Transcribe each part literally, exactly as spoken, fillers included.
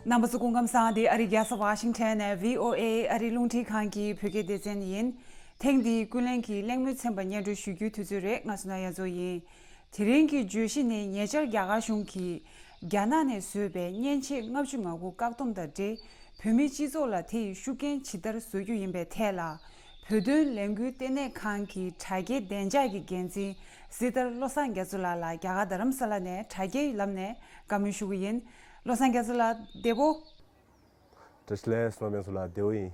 རྣམ་པ་ཚོ་སྐུ་ཁམས་བཟང་། འདི་ཨ་རི་རྒྱལ་ས་ཝ་ཤིང་ཊོན་ནས་བྷི་ཨོ་ཨེ་ཨ་རི་རླུང་འཕྲིན་ཁང་གི་བོད་སྐད་སྡེ་ཚན་ཡིན། ཐེངས་འདིའི་ཀུན་གླེང་གི་གླེང་མོལ་ཚན་པ་སྙན་སྒྲོན་ཞུ་རྒྱུའི་དུས་ཚོད་རེད། ང་ཚོ་ན་ཡ་མཚོ་ཡིན། དེ་རིང་གི་བརྗོད་གཞི་ནི་ཉེ་ཆར་རྒྱ་གར་གཞུང་གིས་རྒྱ་ནག་ནས་བཟོས་པའི་མཉེན་ཆས་ལྔ་བཅུ་ང་དགུ་བཀག་སྡོམ་དང་འབྲེལ། བོད་མིའི་སྤྱི་ཚོགས་ལ་དེ་ཡི་ཤུགས་རྐྱེན་ཇི་ལྟར་བཟོ་རྒྱུ་ཡིན་པའི་ཐད་ལ། བོད་དོན་ལས་འགུལ་ལྟེ་གནས་ཁང་གི་དྲ་རྒྱའི་བདེ་འཇགས་ཀྱི་འགན་འཛིན་སྲི་ཐར་བློ་བཟང་རྒྱ་མཚོ་ལགས་ལ་རྒྱ་གར་རྡ་རམ་ས་ལ་ནས་དྲ་རྒྱའི་ལམ་ནས་བཀའ་མོལ་ཞུ་གི་ཡིན། བློ་བཟང་རྒྱ་མཚོ་ལགས་བདེ་པོ། བཀྲ་ཤིས་བདེ་ལེགས། བསོད་ནམས་ཡོད་ལ་བདེ་པོ་ཡིན།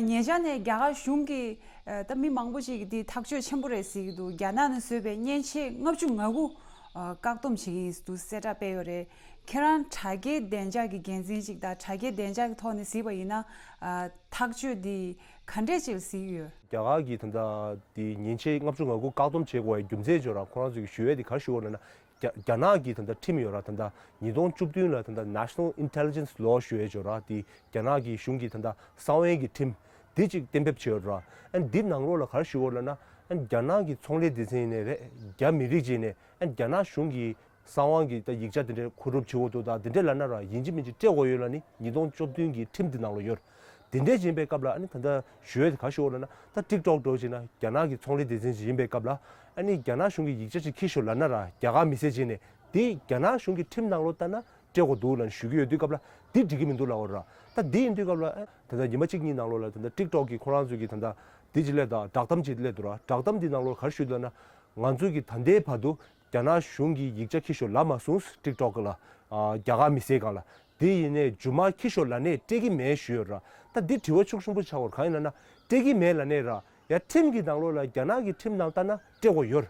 ཉེ་ཆར་ནས་རྒྱ་གར་གཞུང་གིས་ད་མི་མང་པོ་ཞིག་གིས་འདི་ཐག་གཅོད་ཆེན་པོ་རེད་ཟེར་གྱི་འདུག་རྒྱ་ནག་ནས་བཟོས་པའི་མཉེན་ཆས་ལྔ་བཅུ་ང་དགུ་བཀག་སྡོམ་བྱེད་ཀྱི་ཡིན་ཟེར་དུས་གསལ་བསྒྲགས་སྤེལ་ཡོད་རེད། ཁྱེད་རང་དྲ་རྒྱའི་བདེ་འཇགས་ཀྱི་འགན་འཛིན་ཅིག་དང་དྲ་རྒྱའི་བདེ་འཇགས་ཀྱི་ཐོག་ནས་གཟིགས་པ་ཡིན་ན། ཐག་གཅོད་འདི་ག་འདྲས་ཅིག་གཟིགས་ཡོད། རྒྱ་གར་གྱིས་ད་ལྟ་འདི་མཉེན་ཆས་ལྔ་བཅུ་ང་དགུ་བཀག་སྡོམ་བྱེད་དགོས་པའི་རྒྱུ་མཚན་བརྗོད་ར་ཁོ་རང་ཚོས་ཞུ་ཡས་དེ་ག་རེ་ཞུ་དགོས་ལབ་ན། རྒྱ་རྒྱ་ནག་གི་ད་ལྟ་ཁྲིམས་ཡོད་ར། ད་ལྟ་ཉིས་སྟོང་བཅུ་བདུན་ལ་ད་ལྟ་National Intelligence Law ཞུ་ཡས་ཡོད་ར། དེ་རྒྱ་ནག་གི་གཞུང་གི་ད་ལྟ་གསང་བའི་གི་ཁྲིམས་དེ་གཅིག་གཏན་འབེབས་བྱས་ཡོད་ར། ཨན་འདི་ནང་ལོགས་ལ་ག་རེ་ཞུ་དགོས་ལབ་ན། ཨན་རྒྱ་ནག་གི་ཚོང་ལས་སྡེ་ཚན་ཡིན་ནའི་རེད། རྒྱ་མི་རིགས་ཅིག་ནས་ཨན་རྒྱ་ནག་གཞུང་གི་གསང་བའི་གི་ད་ཡིག་ཆ་དེ་འདྲའི་མཁོ་སྒྲུབ་བྱེད་དགོས་འདུག་ད་དེ་འདྲས་ལབ་ན་ར་ཡིན་གཅིག་མིན་གཅིག་སྤྲད་དགོས་ཡོད་ལབ་ནི་ཉིས་སྟོང་བཅུ་བདུན་གི་ཁྲིམས་དེ་ནང་ལོགས་ཡོད། དེ་འདྲས་ཡིན་པའི་སྐབས་ལ་ཨ་ནི་ད་ལྟ་ཞུ་ཡས་དེ་ག་ཞུ་དགོས་ལབ་ན། ད་ཊིག་ཊོག་འདྲ་བོ་བྱས་ན་རྒྱ་ནག་གི་ཚོང་ལས་སྡེ་ཚན་ཞིག་ཡིན་པའི་སྐབས་ལ་ཨ་ནི་རྒྱ་ནག་གཞུང་གི་ཡིག་ཆ་ཞིག་འཁྱེར་ཤོག་ལབ་ན་ར་རྒྱ་གར་མི་སེར་བྱས་ནས་དེ་རྒྱ་ནག་གཞུང་གི་ཁྲིམས་ནང་ལོགས་ལྟར་ན་སྤྲད་དགོས་འདུག་ལབ་ནས་ཞུ་གི་ཡོད་དུས་སྐབས་ལ་དེ་འགྲིག་གི་མི་འདུག་ལབ་པ་ར། ད་དེ་ཡིན་དུས་སྐབས་ལ་ད་ལྟ་ཉི་མ་གཅིག་གཉིས་ནང་ལོགས་ལ་ད་ལྟ་ཊིག་ཊོག་གི་ཁོ་རང་ཚོས་ཀྱི་ད་ལྟ་དེ་ཅིག་སླེབས་དང་བསྒྲགས་གཏམ་ཅིག་སླེབས་འདུག་ར། བསྒྲགས་གཏམ་དེ་ནང་ལོགས་ག་རེ་ཞུས་འདུག་ལབ་ན། ང་ཚོས་ཀྱི་ད་ལྟའི་བར་དུ་རྒྱ་ནག་གཞུང་གིས་ཡིག་ཆ་འཁྱེར་ཤོག་ལབ་མ་སོང་། ཊིག་ཊོག་ལ་ཨ་རྒྱ་གར་མི་སེར་སྒང་ལ། དེ་ཡིན་ནའི་རྗེས་མ་འཁྱེར་ཤོག་ལབ་ནའི་སྤྲད་ཀྱི་མེད་ཞུས་ཡོད་ར། ད་འདི་དྲི་བ་ཤུགས་ཆེན་པོ་ཆགས་པ་གང་ཡིན་ལབ་ན། སྤྲད་ཀྱི་མེད་ལབ་ནའི་ར། ཡ་ཁྲིམས་ཀྱི་ནང་ལོགས་ལ་རྒྱ་ནག་གི་ཁྲིམས་ནང་ལྟར་ན་སྤྲད་དགོས་ཡོད་ར།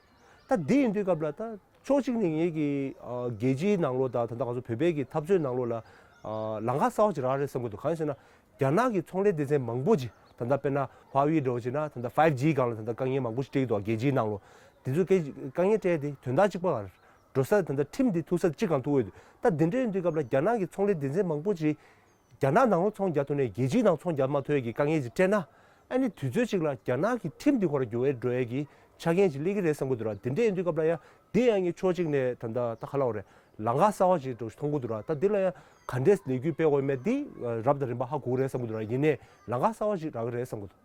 ད་འདི་ཡིན་དུས་སྐབས་ལ་ད་ཕྱོགས་གཅིག་ནས་ངེད་ཀྱི་ཨ་རྒྱལ་སྤྱིའི་ནང་ལོགས་དང་ད་ལྟ་ང་ཚོ་བོད་པའི་གི་འཐབ་རྩོད་ནང་ལོགས་ལ་ཨ་ལམ་ཁ་གསར་པ་ཅིག་རག་རེད་བསམ་གྱི་འདུག་གང་ཡིན་ཟེར་ན། རྒྱ་ནག་གི་ཚོང་ལས་སྡེ་ཚན་མང་པོ་ཅིག་ད་ལྟ་དཔེར་ན་ཧྭ་ཝེ་འདྲ་བོ་ཅིག་ན་ད་ལྟ་ཕའིབ་ཇི་སྒང་ལ་ད་ལྟ་དཀའ་ངལ་མང་པོ་ཞིག་འཕྲད་ཀྱི་འདུག་རྒྱལ་སྤྱིའི་ནང་ལོགས། དེ་ཚོ་དཀའ་དཀའ་ངལ་འཕྲད་དེ་དོན་དག་གཅིག་པ་ག་རེ། འགྲོ་ས་ད་ལྟ་ཁྲིམས་དེ་ཐུག་ས་གཅིག་སྒང་ཐུག་གི་འདུག་ད་དེ་འདྲ་ཡིན་དུས་སྐབས་ལ་རྒྱ་ནག་གི་ཚོང་ལས་སྡེ་ཚན་མང་པོ་ཅིག་རྒྱ་ནག་ནང་ལོགས་ཚོང་རྒྱག་ཐུབ་ནས་རྒྱལ་སྤྱིའི་ནང་ཚོང་རྒྱག་མ་ཐུབ་ཡས་ཀྱི་དཀའ་ངལ་ཅིག་འཕྲད་ན། ཨ་ནི་དུས་ཚོད་ཅིག་ལ་རྒྱ་ནག་གི་ཁྲིམས་དེ་ཁོ་རང་འགྱུར་བ་འགྲོ་ཡས་ཀྱི་ཆ་རྐྱེན་ཅིག་སླེབས་ཀྱི་རེད་བསམ་གྱི་འདུག་ར། དེ་འདྲ་ཡིན་དུས་སྐབས་ལ་ཡང་། འདི་ཡང་ངས་ཕྱོགས་གཅིག་ནས་ད་ལྟ་ད་ག་ལབ་དགོས་རེད། ལམ་ཁ་གསར་པ་ཞིག་འདྲ་བོ་ཞིག་མཐོང་གི་འདུག་ར། ད་འདི་ལ་ཡང་ག་འདྲས་ལས་འགུལ་སྤེལ་དགོས་མེད་འདི་རབ་དང་རིམ་པ་ཧ་གོ་གི་རེད་བསམ་གྱི་འདུག་ར། ཡིན་ནའི་ལམ་ཁ་གསར་པ་ཞིག་རག་གི་རེད་བསམ་གྱི་འདུག་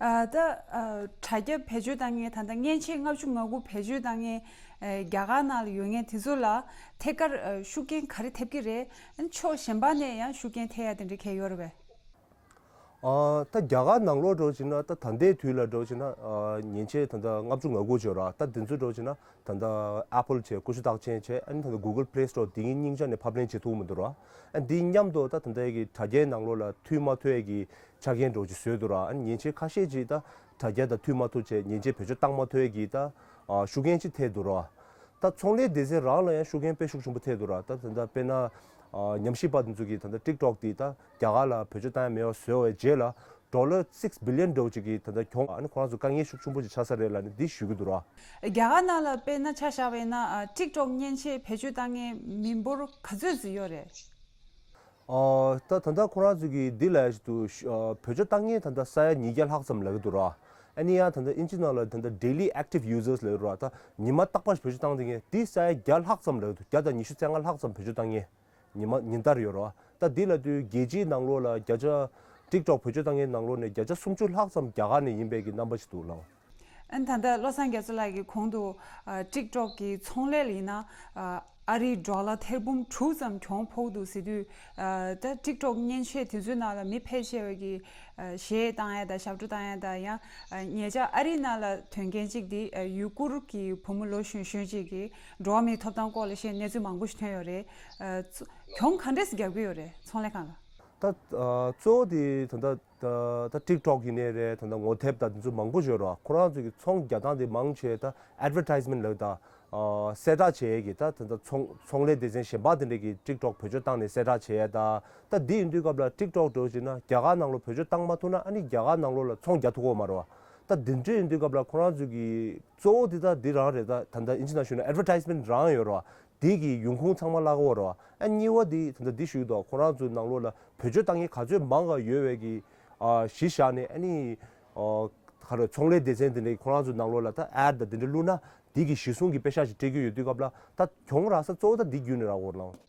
ཨ། ད་ཨ། དྲ་རྒྱ་བེད་སྤྱོད་བཏང་མཁན་ད་ལྟ་མཉེན་ཆས་ལྔ་བཅུ་ང་དགུ་བེད་སྤྱོད་བཏང་མཁན་ཨ། རྒྱ་གར་ནང་ལ་ཡོད་མཁན་དེ་ཚོ་ལ་ཐད་ཀར་ཨ། ཤུགས་རྐྱེན་ག་རེ་ཐེབས་ཀྱི་རེད། ཨ་ནི་ཕྱོགས་གཞན་པ་ནས་ཡང་ཤུགས་རྐྱེན་ཐེབས་ཡ་དེ་འདྲ་གང་ཡོད་རེད་པས། ཨ། ད་རྒྱ་གར་ནང་ལོགས་འདྲ་བོ་བྱས་ན་ད་ད་ལྟའི་དུས་ལ་འདྲ་བོ་བྱས་ན་ཨ། མཉེན་ཆས་ད་ལྟ་ལྔ་བཅུ་ང་དགུ་བྱས་ར། ད་དེ་ཚོ་འདྲ་བོ་བྱས་ན་ད་ལྟ་ཨེ་པལ་བྱས་ཀུ་ཤུ་རྟགས་ཅན་བྱས། ཨ་ནི་ད་ལྟ་གུ་གལ་པི་ལེ་སི་ཊོར་དེ་གཉིས་སྙིང་ཆ་ནས་ཕབ་ལེན་བྱེད་ཐུབ་མི་འདུག་ར། ཨ་འདི་མཉམ་དུ་ད་ད་ལྟའི་གི་དྲ་རྒྱའི་ནང་ལོགས་ལ་མཐུད་མ་ཐུབ་ཡས་ཀྱི་ཆ་རྐྱེན་འདྲ་བོ་ཅིག་བཟོས་འདུག་ར། ཨ་ནི་མཉེན་ཆས་ཁ་ཤས་ཅིག་ད་དྲ་རྒྱ་དང་མཐུད་མ་ཐུབ་བྱས་མཉེན་ཆས་བེད་སྤྱོད་བཏང་མ་ཐུབ་ཡས་ཀྱི་ད་ཨ། ཤུགས་རྐྱེན་ཅིག་ཐེབས་འདུག་ར། ད་ཚོང་ལས་སྡེ་ཚན་རང་ལ་ཡང་ཤུགས་རྐྱེན་དཔེ་ཤུགས་ཆེན་པོ་ཐེབས་འདུག་ར། ད་ད་ལྟ་དཔེར་ན་ཨ། ཉམས་ཞིབ་པ་དེ་ཚོ་གིས་ད་ལྟ་ཊིག་ཊོག་དེ་ད་རྒྱ་གར་ལ་བེད་སྤྱོད་བཏང་ཡ་མེད་པ་བཟོས་པའི་རྗེས་ལ་ཌོ་ལར་སིག་བི་ལི་ཡོན་འདྲ་བོ་ཅིག་གི་ད་ལྟ་གྱོང་ཨ་ནི་ཁོ་རང་ཚོ་དཀའ་ངལ་ཤུགས་ཆེན་པོ་ཅིག་ཆགས་ས་རེད་ལབ་ནས་འདི་ཞུ་གི་འདུག་ར། རྒྱ་གར་ནང་ལ་དཔེར་ན་ཆ་བཞག་པ་ཡིན་ན་ཨ། ཊིག་ཊོག་མཉེན་ཆས་བེད་སྤྱོད་བཏང་མཁན་མི་འབོར་ག་ཚོད་ཙམ་ཡོད་རེད། ཨ། ད་ད་ལྟ་ཁོ་རང་ཚོ་གིས་འདི་ལབ་ཡ་ཞིག་འདུག་ཨ། བེད་སྤྱོད་བཏང་མཁན་ད་ལྟ་ས་ཡ་ཉིས་བརྒྱ་ལྷག་ཙམ་ལབ་ཀྱི་འདུག་ར། ཨ་ནི་ཡང་ད་ལྟ་ཨིན་ཇི་ནང་ལ་ད་ལྟ་daily active users ལབ་ཀྱི་ར། ད་ཉི་མ་རྟག་པར་བེད་སྤྱོད་བཏང་བསྡད་མཁན་འདི་ས་ཡ་བརྒྱ་ལྷག་ཙམ་ལབ་ཀྱི་འདུག་བརྒྱ་དང་ཉི་ཤུ་རྩ་ལྔ་ལྷག་ཙམ་བེད་སྤྱོད་བཏང་མཁན་ཉི་མ་ཉིན་ལྟར་ཡོད་ར། ད་འདི་ལབ་དུས་རྒྱལ་སྤྱིའི་ནང་ལོགས་ལ་བརྒྱ་ཆ་ཊིག་ཊོག་བེད་སྤྱོད་བཏང་མཁན་ནང་ལོགས་ནས་བརྒྱ་ཆ་སུམ་ཅུ་ལྷག་ཙམ་རྒྱ་གར་ནས་ཡིན་པའི་གི་རྣམ་པ་ཞིག་འདུག་ལགས། ཨ་ནི་ད་ལྟ་བློ་བཟང་རྒྱ་མཚོ་ལགས་ཀྱིས་གོང་དུ་ཨ། ཊིག་ཊོག་གི་ཚོང་ལས་ལ་ཡིན་ན་ཨ། ཨ་རིའི་ཌོ་ལར་ཐེར་འབུམ་དྲུག་ཙམ་གྱོང་ཕོག་འདུག་ཟེར་དུས་ཨ། ད་ཊིག་ཊོག་མཉེན་ཆས་དེ་ཚོའི་ནང་ལ་མི་ཕལ་ཆེ་བ་གིས་ཨ། གཞས་བཏང་ཡ་དང་ཞབས་བྲོ་བཏང་ཡ་དང་ཡང་ཨ། ཉེ་ཆར་ཨ་རིའི་ནང་ལ་དོན་རྐྱེན་གཅིག་དེ་ཨ། ཡུ་གུར་གྱི་བུ་མོ་ལོ་གཞོན་གཞོན་གཅིག་གིས་འགྲོ་བ་མིའི་ཐོབ་ཐང་སྐོར་ལ་བཤད་གནས་ཚུལ་མང་པོ་ཞིག་ཐོན་ཡོད་རེད། ཨ། ཚོ་གྱོང་ག་འདྲས་སེ་རྒྱག་གི་ཡོད་རེད་ཚོང་ལས་ཁང་ལ། ད་ཨ། གཙོ་བོ་དེ་ད་ལྟ། ད་ད་ཊིག་ཊོག་ཡིན་ནའི་རེད། ད་ལྟ་ངོ་དེབ་དང་དེ་ཚོ་མང་པོ་ཡོད་རེད་བ། ཁོ་རང་ཚོ་གི་ཚོང་རྒྱག་སྟངས་དེ་མང་ཆེ་ད་ཨེཌ་ཝར་ཊའིཛ་མེན་ཊི་ལབ་ད། ཨ། གསལ་བསྒྲགས་བྱེད་ཡས་ཀྱི་ད་ད་ད་ཚོང་ཚོང་ལས་སྡེ་ཚན་གཞན་པ་དེ་འདྲས་ཀྱིས་ཊིག་ཊོག་བེད་སྤྱོད་བཏང་ནས་གསལ་བསྒྲགས་བྱེད་ཡས་ད། ད་འདི་ཡིན་དུས་སྐབས་ལ་ཊིག་ཊོག་འདྲ་བོ་བྱས་ན་རྒྱ་གར་ནང་ལོགས་བེད་སྤྱོད་བཏང་མ་ཐུབ་ན་ཨ་ནི་རྒྱ་གར་ནང་ལོགས་ལ་ཚོང་རྒྱག་ཐུབ་ཀྱི་ཡོད་མ་རེད་བ། ད་འདི་འདྲས་ཡིན་དུས་སྐབས་ལ་ཁོ་རང་ཚོ་གི་གཙོ་བོ་དེ་ད་འདི་རང་རེད། ད་ད་ད་ཨིན་ཇི་ནང་ཞུས་ན་ཨེཌ་ཝར་ཊའིཛ་མེན་ཊི་རང་ཡོད་རེད་བ། དེ་གི་ཡོང་ཁུངས་ཚང་མ་བརླག་གི་ཡོད་རེད་བ། ཨ་གཉིས་པ་དེ་ད་ལྟ་འདི་ཞུས་འདུག་ཁོ་རང་ཚོའི་ནང་ལོགས་ལ་བེད་སྤྱོད་བཏང་མཁན་ག་ཚོད་མང་ག་ཡོད་པའི་གི་ཨ་གཞི་བཞག་ནས་ཨ་ནི་ཨ་ག་རེ་ཚོང་ལས་སྡེ་ཚན་དེ་འདྲའི་ཁོ་རང་ཚོའི་ནང་ལོགས་ལ་ད་ཨེཌ་དང་དེ་འདྲ་བླུགས་ན་དེ་གི་གཞི་བཟུང་གི་པེ་ཤག་ཅིག་སྤྲད་ཀྱི་ཡོད་དུས་སྐབས་ལ་ད་གྱོང་རག་ས་གཙོ་བོ་ད་འདི་བརྒྱུད་ནས་རག་གི་ཡོད་རེད་ལགས།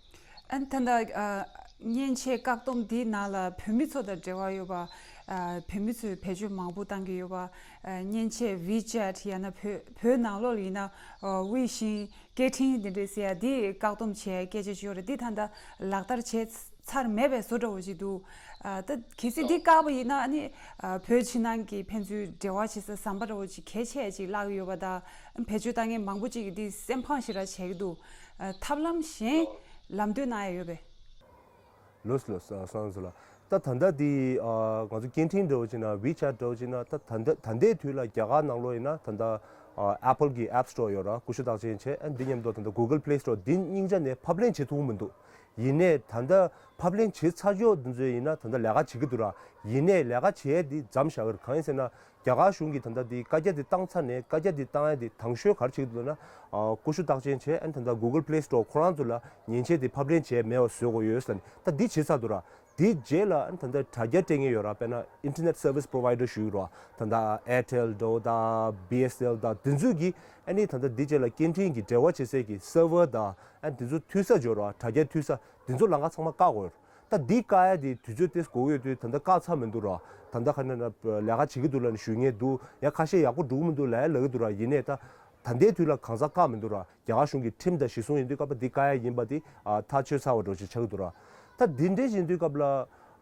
ཨ་ནི་ད་ལྟ་ཨ་ མཉེན་ཆས་བཀག་སྡོམ་འདིའི་ནང་ལ་བོད་མི་ཚོ་དང་འབྲེལ་བ་ཡོད་པ། ཨ། བོད་མི་ཚོས་བེད་སྤྱོད་མང་པོ་བཏང་གི་ཡོད་པ། ཨ། མཉེན་ཆས་ཝི་ཅེཊ་ཡང་ན་བོད་བོད་ནང་ལོགས་ལ་ཡིན་ན་ཨ། ཝེ་ཤིང་སྐད་འཕྲིན་འདི་འདྲས་ཟེར་ཡ་འདི་བཀག་སྡོམ་བྱས་སྐད་ཆ་ཅིག་ཡོད་རེད། འདི་ད་ལྟ་ལག་བསྟར་བྱས་ཚར་མེད་པའི་བཟོ་འདྲ་བོ་ཞིག་འདུག་ཨ། ད་གལ་སྲིད་འདི་བཀག་པ་ཡིན་ན་ཨ་ནི་ཨ། བོད་ཕྱི་ནང་གི་ཕན་ཚུན་འབྲེལ་བ་བྱེད་ས་ཟམ་པ་འདྲ་བོ་ཅིག་གལ་ཆེ་ཅིག་བརླག་ཡོད་པ་དང་། བེད་སྤྱོད་བཏང་མཁན་མང་པོ་ཅིག་གིས་འདི་སེམས་ཕངས་ཤིག་ར་བྱེད་ཀྱི་འདུག་ཨ། ཐབས་ལམ་གཞན་ལམ་སྟོན་གནང་ཡ་ཡོད་པས། ལོས་ལོས། ཨ། སོང་སོང་ལ། ད་ད་ལྟ་འདི་ཨ། ང་ཚོ་སྐད་འཕྲིན་འདྲ་བོ་བྱས་ན་ཝི་ཅེཊ་འདྲ་བོ་བྱས་ན། ད་ད་ལྟ་ད་ལྟའི་དུས་ལ་རྒྱ་གར་ནང་ལོགས་ཡིན་ན་ད་ལྟ་ཨ། ཨེ་པལ་གྱི་ཨེབ་སི་ཊོར་ཡོད་ར། ཀུ་ཤུ་རྟགས་ཅན་བྱས། ཨ། འདི་མཉམ་དུ་ད་ལྟ་གུ་གལ་པི་ལེ་སི་ཊོར། འདི་སྙིང་རྗེ་ནས་ཕབ་ལེན་བྱེད་ཐུབ་ཀྱི་མི་འདུག་ཡིན་ནའི་ད་ལྟ་ཕབ་ལེན་བྱེད་ཚར་ཆོག་འདི་ཚོ་ཡིན་ན་ད་ལྟ་ལས་ཀ་བྱེད་ཀྱི་འདུག་ར། ཡིན་ནའི་ལས་ཀ་བྱེད་ཡས་འདི་མཚམས་བཞག་གི་རེད། གང་ཡིན་ཟེར་ན། རྒྱ་གར་གཞུང་གིས་ད་ལྟ་འདི་བཀའ་རྒྱ་འདི་བཏང་ཚར་ནས། བཀའ་རྒྱ་འདི་བཏང་ཡས་འདི་དང་ཤོས་ག་རེ་བྱེད་ཀྱི་འདུག་ན། ཨ། ཀུ་ཤུ་རྟགས་ཅན་བྱས། ཨ་ནི་ད་ལྟ་གུ་གལ་པི་ལེ་སི་ཊོར་ཁོ་རང་ཚོ་ལ་མཉེན་ཆས་འདི་ཕབ་ལེན་བྱས་མེད་པ་བཟོ་དགོས་ཡོད་ཟེར་ནས། ད་འདི་བྱེད་ཚར་འདུག་ར། དེའི་རྗེས་ལ་ཨ་ནི་ད་ལྟ་དྲ་རྒྱ་སྤྲད་མཁན་ཡོད་ར། དཔེར་ན་ཨིན་ཊར་ནེཊ་སར་ཝི་སི་པོ་རོ་ཝའི་ཌར་ཞུ་གི་ར། ད་ལྟ་ཨེར་ཊེལ་འདྲ་བོ་དང་བི་ཨེས་ཨེན་ཨེལ་དང་དེ་ཚོ་གིས་ཨ་ནི་ད་ལྟ་འདི་རྗེས་ལ་སྐད་འཕྲིན་གྱི་འབྲེལ་བ་བྱེད་སའི་གི་སར་ཝར་དང་། ཨ་ནི་དེ་ཚོ་མཐུད་ས་ཡོད་ར། དྲ་རྒྱ་མཐུད་ས་དེ་ཚོ་ལམ་ཁ་ཚང་མ་བཀག་དགོས་ཡོད་ར། ད་འདི་བཀག་ཡ་དེ་དུས་ཚོད་ཏོག་ཙམ་འགོར་གྱི་ཡོད་དུས། ད་ལྟ་བཀག་ཚར་མི་འདུག་ར། ད་ལྟ་ག་ནས་ན་ལས་ཀ་བྱེད་ཀྱི་འདུག་ལབ་ནས་ཞུ་མཁན་འདུག་ཡང་ཁ་ཤས་ཡག་པོ་འགྲོ་གི་མི་འདུག་ལབ་ཡ་ལབ་ཀྱི་འདུག་ར། ཡིན་ནའི་ད་ད་ལྟའི་དུས་ལ་གང་ཟག་བཀག་མི་འདུག་ར། རྒྱ་གར་གཞུང་གིས་ཁྲིམས་དང་གཞི་བཟུང་ཡིན་དུས་སྐབས་ལ་འདི་བཀག་ཡ་ཡིན་པ་འདི། ཨ། ཐག་ཆོད་ཚར་བ་འདྲ་བོ་ཞིག་ཆགས་ཀྱི་འདུག་ར། ད་འདི་འདྲས་ཡིན་དུས་སྐབས་ལ།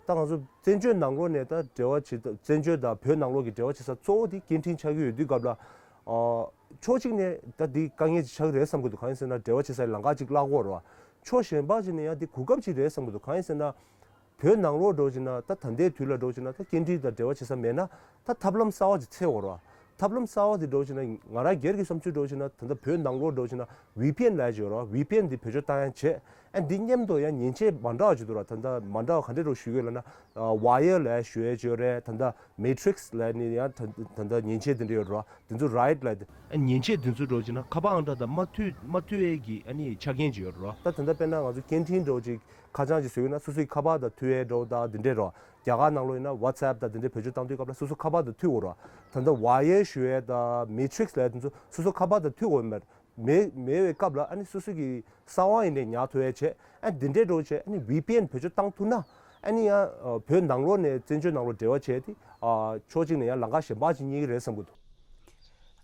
ད་ང་ཚོ་བཙན་བྱོལ་ནང་ལོགས་ནས་ད་འབྲེལ་བ་བྱེད། བཙན་བྱོལ་དང་བོད་ནང་ལོགས་ཀྱི་འབྲེལ་བ་བྱེད་ས་གཙོ་བོ་འདི་སྐད་འཕྲིན་ཆགས་ཀྱི་ཡོད་དུས་སྐབས་ལ། ཨ། ཕྱོགས་གཅིག་ནས་ད་འདི་དཀའ་ངལ་ཅིག་ཆགས་ཀྱི་རེད་བསམ་གྱི་འདུག་གང་ཡིན་ཟེར་ན། འབྲེལ་བ་བྱེད་སའི་ལམ་ཁ་ཅིག་བརླག་གི་ཡོད་རེད་བ། ཕྱོགས་གཞན་པ་ཅིག་ནས་ཡང་འདི་གོ་སྐབས་ཅིག་རེད་བསམ་གྱི་འདུག་གང་ཡིན་ཟེར་ན། བོད་ནང་ལོགས་འདྲ་བོ་བྱས་ན། ད་ད་ལྟའི་དུས་ལ་འདྲ་བོ་བྱས་ན། ད་སྐད་འཕྲིན་དང་འབྲེལ་བ་བྱེད་ས་མེད་ན། ད་ཐབས་ལམ་གསར་བ་ཅིག་འཚོལ་དགོས་རེད་བ། ཐབས་ལམ་གསར་བ་དེ་འདྲ་བོ་བྱས་ན། ང་རང་སྒེར་གྱི་བསམ་ཚུལ་འདྲ་བོ་བྱས་ན། ད་ལྟ་བོད་ནང་ལོགས་འདྲ་བོ་བྱས་ན་ཝི་པི་ཨེན་ལབ་ཡ་ཅིག་ཡོད་རེད་བ། ཝི་པི་ཨེན་དེ་བེད་སྤྱོད་བཏང་ཡ་བྱས། ཨ། འདི་མཉམ་དུ་ཡང་མཉེན་ཆས་མ་འདྲ་བ་ཅིག་འདུག་ར། ད་ལྟ་མ་འདྲ་བ་ག་འདྲ་འདྲ་བོ་ཞུ་གི་ཡོད་ལབ་ན། ཨ། ཝ་ཡར་ལབ་ཡ་ཞུ་ཡ་ཅིག་ཡོད་རེད། ད་ལྟ་མེ་ཊི་རིག་སི་ལབ་ནས་ཡང་ད་ད་ལྟ་མཉེན་ཆས་དེ་འདྲ་ཡོད་རེད་བ། དེ་ཚོ་རའེ་ཊི་ལབ། ཨ། མཉེན་ཆས་དེ་ཚོ་འདྲ་བོ་བྱས་ན་ཁ་པར་ཨང་གྲངས་དང་མ་མཐུད་མ་མཐུད་ཡས་ཀྱི་ཨ་ནི་ཆ་རྐྱེན་ཅིག་ཡོད་རེད་བ། ད་ད་ལྟ་དཔེར་ན་ང་ཚོ་སྐད་འཕྲིན་འདྲ་བོ་ཅིག་ཁ་བྱང་ཅིག་བཟོ་གི་ཡོད་ན། སོ་སོའི་ཁ་པར་དང་མཐུད་ཡས་འདྲ་བོ་དང་དེ་འདྲས་རེད་བ། རྒྱ་གར་ནང་ལོགས་ཡིན་ན་ཝ་ཊི་སི་ཨེབ་དང་དེ་འདྲས་བེད་སྤྱོད་བཏང་དུས་སྐབས་ལ་སོ་སོ་ཁ་པར་དང་མཐུད་དགོས་རེད་བ། ད་ལྟ་ཝ་ཡར་ཞུ་ཡས་དང་མེ་ཊི་རིག་སི་ལབ་ཡས་དེ་ཚོ་སོ་སོ་ཁ་པར་དང་མཐུད་དགོས་མེད། མེད་མེད་པའི་སྐབས་ལ་ཨ་ནི་སོ་སོ་གི་གསང་བ་ཡིན་ནའི་ཉར་ཐུབ་ཡ་བྱས། ཨ། འདི་འདྲའི་འདྲ་བོ་བྱས། ཨ་ནི་ཝི་པི་ཨེན་བེད་སྤྱོད་བཏང་ཐུབ་ན། ཨ་ནི་ཡང་བོད་ནང་ལོགས་ནས་བཙན་བྱོལ་ནང་ལོགས་འབྲེལ་བ་བྱས་ཏེ། ཨ། ཕྱོགས་གཅིག་ནས་ཡང་ལམ་ཁ་གཞན་པ་ཅིག་རྙེད་ཀྱི་རེད་བསམ་གྱི་འདུག་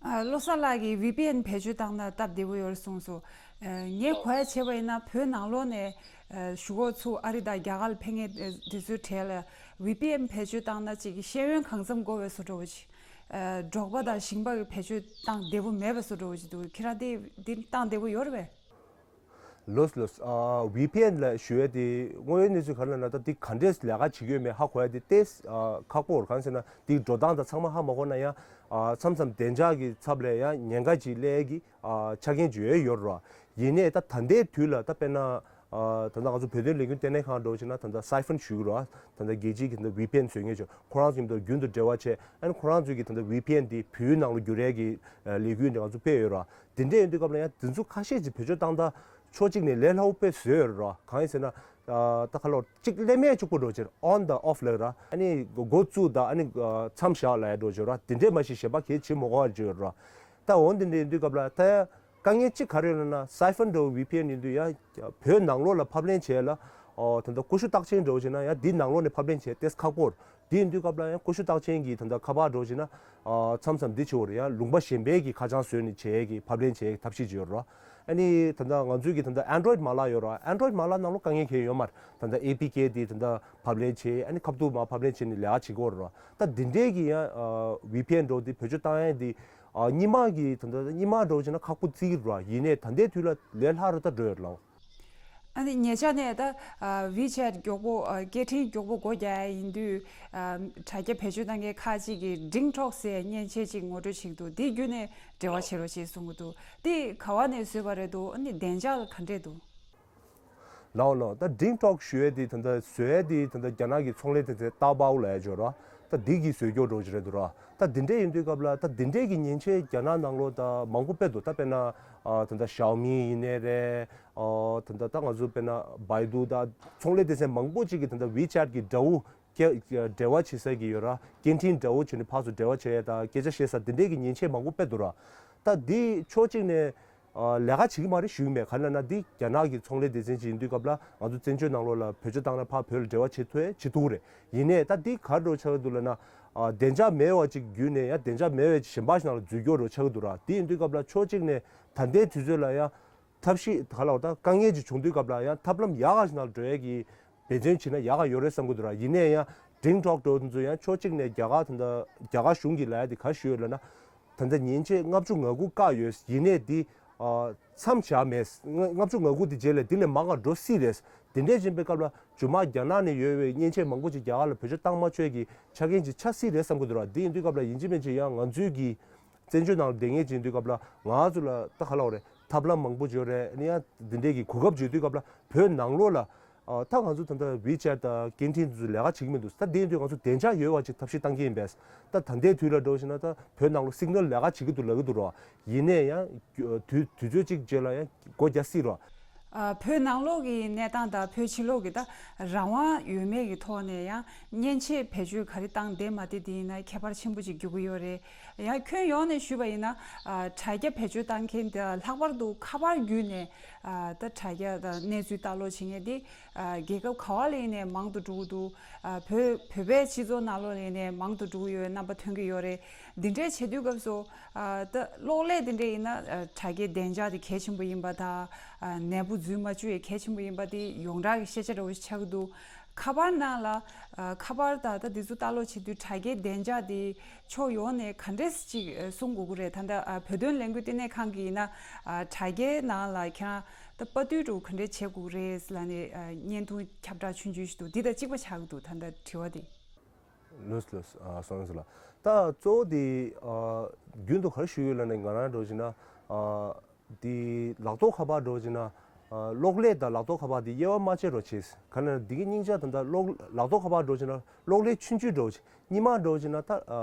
ཨ། བློ་བཟང་ལགས་ཀྱིས་ཝི་པི་ཨེན་བེད་སྤྱོད་བཏང་ན་སྟབས་བདེ་པོ་ཡོད་རེད་གསུངས་སོང་། ཨ། ངས་གོ་ཡ་བྱས་པ་ཡིན་ན་བོད་ནང་ལོགས་ནས་ཨ་ཞུ་འོ་ཚུགས་ཨ་རི་དང་རྒྱ་གར་ལ་ཕེབས་མཁན་དེ་ཚོའི་གྲས་ལ་ཝི་པི་ཨེན་བེད་སྤྱོད་བཏང་ན་ཅིག་ཤེས་ཡོན་གང་འཚམ་དགོས་པའི་བཟོ་འདྲ་བོ་ཅིག་ཨ། འབྲོག་པ་དང་ཞིང་པ་གི་བེད་སྤྱོད་བཏང་བདེ་པོ་མེད་པའི་བཟོ་འདྲ་བོ་ཅིག་འདུག་ཁྱེད་རང་དེ་དེ་བཏང་བདེ་པོ་ཡོད་རེད་པས། ལོས་ལོས། ཨ། ཝི་པི་ཨེན་ལ་ཞུ་ཡས་དེ་དངོས་ཡོད་གནས་ཚུལ་ག་རེ་ལབ་ན། ད་དེ་ག་འདྲས་ལས་ཀ་བྱེད་ཀྱི་ཡོད་མེད་ཧ་གོ་ཡ་དེ་ཏོག་ཙམ་ཨ་ཁག་པོ་རེད། གང་ཟེར་ན་དེའི་འགྲོ་སྟངས་དང་ཚང་མ་ཧ་མ་གོ་ན་ཡང་། ཨ། མཚམས་མཚམས་བདེ་འཇགས་ཀྱི་ཚབ་ལ་ཡང་ཉེན་ཁ་ཅིག་སླེབས་ཀྱི་ཨ་ཆ་རྐྱེན་ཅིག་ཡོད་ཡོད་རེད་བ། ཡིན་ནའི་ད་ད་ལྟའི་དུས་ལ་ད་དཔེར་ན། ཨ། ད་ལྟ་ང་ཚོ་བོད་དོན་ལས་འགུལ་ལྟེ་གནས་ཁང་འདྲ་བོ་བྱས་ན་ད་ལྟ་སའི་ཕོན་ཞུ་གི་རེད་བ། ད་ལྟ་རྒྱལ་སྤྱིའི་གི་ད་ལྟ་ཝི་པི་ཨེན་བཟོ་མཁན་ཚོ་ཁོ་རང་ཚོ་མཉམ་དུ་རྒྱུན་དུ་འབྲེལ་བ་བྱས། ཨ་ནི་ཁོ་རང་ཚོའི་གི་ད་ལྟ་ཝི་པི་ཨེན་དེ་བོད་ནང་ལ་བསྒྱུར་ཡས་ཀྱི་ཨ་ལས་འགུལ་འདི་ང་ཚོ་སྤེལ་ཡོད་རེད་བ། དེ་འདྲ་ཡིན་དུས་སྐབས་ལ་ཡང་དེ་ཚོ་ཁ་ཤས་ཅིག་བེད་སྤྱོད་བཏང་སྟངས་ཕྱོགས་གཅིག་ནས་ལས་སླ་པོ་དཔེ་བཟོས་ཡོད་རེད་བ། གང་ཡིན་ཟེར་ན། ཨ། ད་ཁ་ལོ་གཅིག་ལས་མེད་གཅིག་པོ་འདྲ་བོ་བྱས་ཨོན་དང་ཨོཕ་ལབ་ར། ཨ་ནི་འགོ་བཙུགས་དང་ཨ་ནི་མཚམས་བཞག་ལབ་ཡ་འདྲ་བོ་བྱས་ར། དེ་འདྲས་མ་གཞི་གཞན་པ་གལ་ཆེ་མི་དགོས་པ་བྱས་ཡོད་ར། ད་འོ་འདི་འདྲ་ཡིན་དུས་སྐབས་ལ་ད་ཡང་དཀའ་ངལ་གཅིག་ག་རེ་ཡོད་ལབ་ན། སའི་ཕོན་འདྲ་བོ་ཝི་པི་ཨེན་ཡིན་དུས་ཡང་བོད་ནང་ལོགས་ལ་ཕབ་ལེན་བྱས་ལ། ཨོ། ད་ལྟ་ཀུ་ཤུ་རྟགས་ཅན་འདྲ་བོ་བྱས་ན་ཡང་འདི་ནང་ལོགས་ནས་ཕབ་ལེན་བྱས་ཏེ་ཁག་པོ་རེད། དེ་ཡིན་དུས་སྐབས་ལ་ཡང་ཀུ་ཤུ་རྟགས་ཅན་གྱི་ད་ལྟ་ཁ་པར་འདྲ་བོ་བྱས་ན། ཨ། མཚམས་མཚམས་འདི་བྱེད་འོ་རེད། ཡང་ལུང་པ་གཞན་པའི་གི་ཁ་བྱང་བཟོས་ནས་བྱེད་ཡས་ཀྱི་ཕབ་ལེན་བྱེད་ཡས་ཀྱི་ཐབས་ཤེས་ཅིག་ཡོད་རེད། ཨ་ནི་ད་ལྟ་ང་ཚོའི་གི་ད་ལྟ་ཨན་ཌོ་རོ་ཡིཌ་མ་ལག་ཡོད་རེད། ཨན་ཌོ་རོ་ཡིཌ་མ་ལག་ནང་ལོགས་དཀའ་ངལ་གང་ཡང་ཡོད་མ་རེད། ད་ལྟ་ཨེ་པི་ཀེ་དེ་ད་ལྟ་ཕབ་ལེན་བྱེད། ཨ་ནི་ཁ་ཐུག་མར་ཕབ་ལེན་བྱས་ནས་ལས་ཀ་བྱེད་ཀྱི་ཡོད་རེད། ད་འདི་འདྲའི་གི་ཡང་ཨ་ཝི་པི་ཨེན་འདྲ་བོ་དེ་བེད་སྤྱོད་བཏང་ཡས་དེ། ཨ། སྔོན་མ་གི་ད་ལྟ་སྔོན་མ་འདྲ་བོ་བྱས་ན་ཁག་པོ་བརྩི་གི་རེད། ཡིན་ནའི་ད་ལྟའི་དུས་ལ་ལས་སླ་རུ་ད་འགྲོ་ཡོད་རེད་ལགས། ཨ་ནི་ཉེ་ཆར་ནས་ད་ཨ་ཝི་ཆེཊ་མགྱོགས་པོ། ཨ། སྐད་འཕྲིན་མགྱོགས་པོ་སྒོ་རྒྱག་ཡ་ཡིན་དུས། ཨ། དྲ་རྒྱ་བེད་སྤྱོད་གཏོང་མཁན་ཁག་ཅིག་གིས་ཌིང་ཊོག་ཟེར་མཉེན་ཆས་ཅིག་ངོ་སྤྲོད་བྱེད་ཀྱི་འདུག་དེ་བརྒྱུད་ནས་འབྲེལ་བ་བྱེད་རོགས་ཞེས་གསུང་གི་འདུག་དེ་ག་བ་ནས་བཟོས་པ་རེད་འདུག་ཨ་ནི་བདེ་འཇགས་ལ་ག་འདྲས་འདུག་ལགས་ལགས། ད་ཌིང་ཊོག་ཞུ་ཡས་དེ་ད་ལྟ་བཟོ་ཡས་དེ་ད་ལྟ་རྒྱ་ནག་གི་ཚོང་ལས་སྡེ་ཚན་ཏའོ་པའོ་ལབ་ཡས་ཅིག་ཡོད་རེད། ད་འདི་གིས་བཟོས་རྒྱུ་འདྲ་བོ་ཅིག་རེད་འདུག་ར། ད་འདི་འདྲས་ཡིན་དུས་སྐབས་ལ་ད་འདི་འདྲས་ཀྱི་མཉེན་ཆས་རྒྱ་ནག་ནང་ལོགས་ད་མང་པོ་སྤེལ་འདུག་ད་དཔེར་ན་ཨ་ད་ལྟ་ཞའོ་མི་ཡིན་ནའི་རེད། ཨ་ད་ལྟ་ད་ང་ཚོ་དཔེར་ན་བའི་ཌུ་དང་ཚོང་ལས་སྡེ་ཚན་མང་པོ་ཅིག་གིས་ད་ལྟ་ཝི་ཆེཊ་གི་དྲ་བོ་སྐད་འབྲེལ་བ་བྱེད་ས་གི་ཡོད་ར། སྐད་འཕྲིན་དྲ་བོ་བྱས་ནས་ཕར་ཚུར་འབྲེལ་བ་བྱེད་ཡས་དང་སྐད་ཆ་བཤད་ས་འདི་འདྲས་ཀྱི་མཉེན་ཆས་མང་པོ་སྤེལ་འདུག་ར། ད་འདི་ཕྱོགས་གཅིག་ནས། ཨ་ལས་ཀ་བྱེད་ཀྱི་མ་རེད་ཞུ་གི་མེད། ག་རེ་ལབ་ན་འདི་རྒྱ་ནག་གི་ཚོང་ལས་སྡེ་ཚན་ཅིག་ཡིན་དུས་སྐབས་ལ་ང་ཚོ་བཙན་བྱོལ་ནང་ལོགས་ལ་བེད་སྤྱོད་བཏང་ན་ཕར་བོད་ལ་འབྲེལ་བ་བྱེད་ཐུབ་ཡ་བྱེད་ཐུབ་ཀྱི་རེད། ཡིན་ནའི་ད་འདི་ག་རེ་འདྲ་བོ་ཆགས་ཀྱི་འདུག་ལབ་ན། ཨ་བདེ་འཇགས་མེད་པ་ཅིག་བརྒྱུད་ནས་ཡང་བདེ་འཇགས་མེད་པའི་གཞན་པ་ཞིག་ནང་ལ་འཛུལ་སྐྱོད་འདྲ་བོ་ཆགས་ཀྱི་འདུག་ར། དེ་ཡིན་དུས་སྐབས་ལ་ཕྱོགས་གཅིག་ནས་ད་ལྟའི་དུས་ཚོད་ལ་ཡང་ཐབས་ཤེས་ག་ལ་བ་ད་དཀའ་ངལ་ཅིག་བྱུང་དུས་སྐབས་ལ་ཡང་ཐབས་ལམ་ཡག་ག་ཞིག་ནང་ལ་འགྲོ་ཡ་གི་འབད་བརྩོན་བྱེད་ན་ཡག་ག་ཡོད་རེད་བསམ་གྱི་འདུག་ར། ཡིན་ནའི་ཡང་ཌིང་ཊོག་འདྲ་བོ་དེ་ཚོ་ཡང་ཕྱོགས་གཅིག་ནས་རྒྱ་གར་ད་ལྟ་རྒྱ་གར་གཞུང་གིས་ལབ་ཡ་དེ་ག་རེ་ཞུས་ཡོད་ལབ་ན། ད་ལྟ་མཉེན་ཆས་ལྔ་བཅུ་ང་དགུ་བཀག་ཡོད། ཡིན་ནའི་འདི་ཨ་མཚམས་བཞག་མེད། ལྔ་ལྔ་བཅུ་ང་དགུ་དེ་རྗེས་ལ་འདི་ལས་མང་བ་འགྲོ་སྲིད་རེད། དེ་འདྲས་ཡིན་པའི་སྐབས་ལ་རྗེས་མ་རྒྱ་ནག་ནས་ཡོད་པའི་མཉེན་ཆས་མང་པོ་ཅིག་རྒྱ་གར་ལ་བེད་སྤྱོད་བཏང་མ་ཆོག་གི་ཆ་རྐྱེན་ཅིག་ཆགས་སྲིད་རེད་བསམ་གྱི་འདུག་ར། འདི་ཡིན་དུས་སྐབས་ལ་ཡིན་གཅིག་མིན་གཅིག་ཡང་ང་ཚོའི་གི་བཙན་བྱོལ་ནང་ལ་བསྡད་མཁན་ཅིག་ཡིན་དུས་སྐབས་ལ་ང་ཚོ་ལ་ད་ག་ལབ་དགོས་རེད། ཐབས་ལམ་མང་པོ་ཅིག་ཡོད་རེད། ཨ་ནི་ཡང་འདི་འདྲས་ཀྱི་གོ་སྐབས་ཅིག་ཡོད་དུས་སྐབས་ལ་བོད་ནང་ལོགས་ལ་ཨ་ད་ང་ཚོ་ད་ལྟ་ཝི་ཆེ་ཊི་དང་སྐད་འཕྲིན་དེ་ཚོ་ལས་ཀ་བྱེད་ཀྱི་མི་འདུག་ད་དེ་ཡིན་དུས་ང་ཚོ་བདེ་འཇགས་ཡོད་པ་ཅིག་ཐབས་ཤེས་བཏང་གི་ཡིན་པས། ད་ད་ལྟའི་དུས་ལ་འགྲོ་བཞིན་ན་ད་བོད་ནང་ལོགས་སིག་ནལ་ལས་ཀ་བྱེད་ཀྱི་འདུག་ལབ་ཀྱི་འདུག་ར། ཡིན་ནའི་ཡང་དུས་དུས་ཚོད་ཅིག་རྗེས་ལ་ཡང་སྒོ་རྒྱག་སྲིད་ར། ཨ་བོད་ནང་ལོགས་ཀྱི་གནས་སྟངས་དང་བོད་ཕྱི་ལོགས་ཀྱི་ད་རང་དབང་ཡོད་མེད་ཀྱི་ཐོག་ནས་ཡང་མཉེན་ཆས་བེད་སྤྱོད་ག་རེ་བཏང་བསྡད་མ་བསྡད་དེ་ཡིན་ན་ཁྱད་པར་ཆེན་པོ་ཅིག་འགྱུར་གྱི་ཡོད་རེད། ཡང་ཁྱོན་ཡོངས་ནས་ཞུས་པ་ཡིན་ན་ཨ་དྲ་རྒྱ་བེད་སྤྱོད་བཏང་མཁན་དེ་ལྷག་པར་དུ་ཁ་པར་བརྒྱུད་ནས་ཨ་ད་དྲ་རྒྱ་དང་གནས་ཚུལ་ལྟ་ཀློག་བྱེད་མཁན་དེ་ཨ་རྒྱལ་ཁབ་ག་བ་ལ་ཡིན་ནའི་མང་དུ་འགྲོ་གི་འདུག་ཨ་བོད་བོད་པའི་སྤྱི་ཚོགས་ནང་ལོགས་ལ་ཡིན་ནའི་མང་དུ་འགྲོ་གི་ཡོད་རྣམ་པ་ཐོན་གྱི་ཡོད་རེད། འདི་འདྲའི་བྱེད་དུས་སྐབས་སུ་ཨ་ད་གློག་ཀླད་འདི་འདྲ་ཡིན་ན་ཨ་དྲ་རྒྱའི་བདེ་འཇགས་དེ་གལ་ཆེན་པོ་ཡིན་པ་དང་ཨ་ནད་འབུ་འཛུལ་མ་བཅུག་ཡས་གལ་ཆེན་པོ་ཡིན་པ་དེ་ཡོངས་གྲགས་ཀྱི་ཤེས་བྱ་འདྲ་བོ་ཞིག་ཆགས་ཀྱི་འདུག་ཁ་པར་ནང་ལ་ཨ་ཁ་པར་དང་ད་འདི་ཚོ་ལྟ་ཀློག་བྱེད་དུས་དྲ་རྒྱའི་བདེ་འཇགས་དེ་ཕྱོགས་ཡོངས་ནས་ག་འདྲས་ཅིག་ཨ་གསུང་དགོས་ཀྱི་རེད། ད་ལྟ་ཨ་བོད་དོན་ལས་འགུལ་ལྟེ་གནས་ཁང་གི་ཡིན་ན་ཨ་དྲ་རྒྱའི་ནང་ལ་ཁྱེད་རང་ད་པར་བསྡུ་འདྲ་བོ་ག་འདྲས་བྱེད་དགོས་ཀྱི་རེད་ལབ་ནས་ཨ་བརྙན་ཐུང་ཁྱབ་བསྒྲགས་ཆུང་ཆུང་ཞིག་འདུག་འདི་དང་གཅིག་པ་ཆགས་ཀྱི་འདུག་ད་ལྟ་དྲི་བ་དེ། ལགས་ལགས། ཨ་སོང་ཙང་ལགས། ད་གཙོ་བོ་དེ་ཨ་རྒྱུན་དུ་ག་རེ་ཞུ་ཡོད་ལབ་ན་ང་རང་འདྲ་བོ་བྱས་ན་ཨ་དེ་ལག་ཐོག་ཁ་པར་འདྲ་བོ་བྱས་ན་ཨ་གློག་ཀླད་དང་ལག་ཐོག་ཁ་པར་དེ་དབྱེ་བ་མ་ཕྱེ་རོགས་བྱེད། ག་ལབ་ན་འདི་གི་སྙིང་རྗེ་ད་ལྟ་གློག་ལག་ཐོག་ཁ་པར་འདྲ་བོ་བྱས་ན་གློག་ཀླད་ཆུང་ཆུང་འདྲ་བོ་བྱས། སྔོན་མ་འདྲ་བོ་བྱས་ན་ད་ཨ་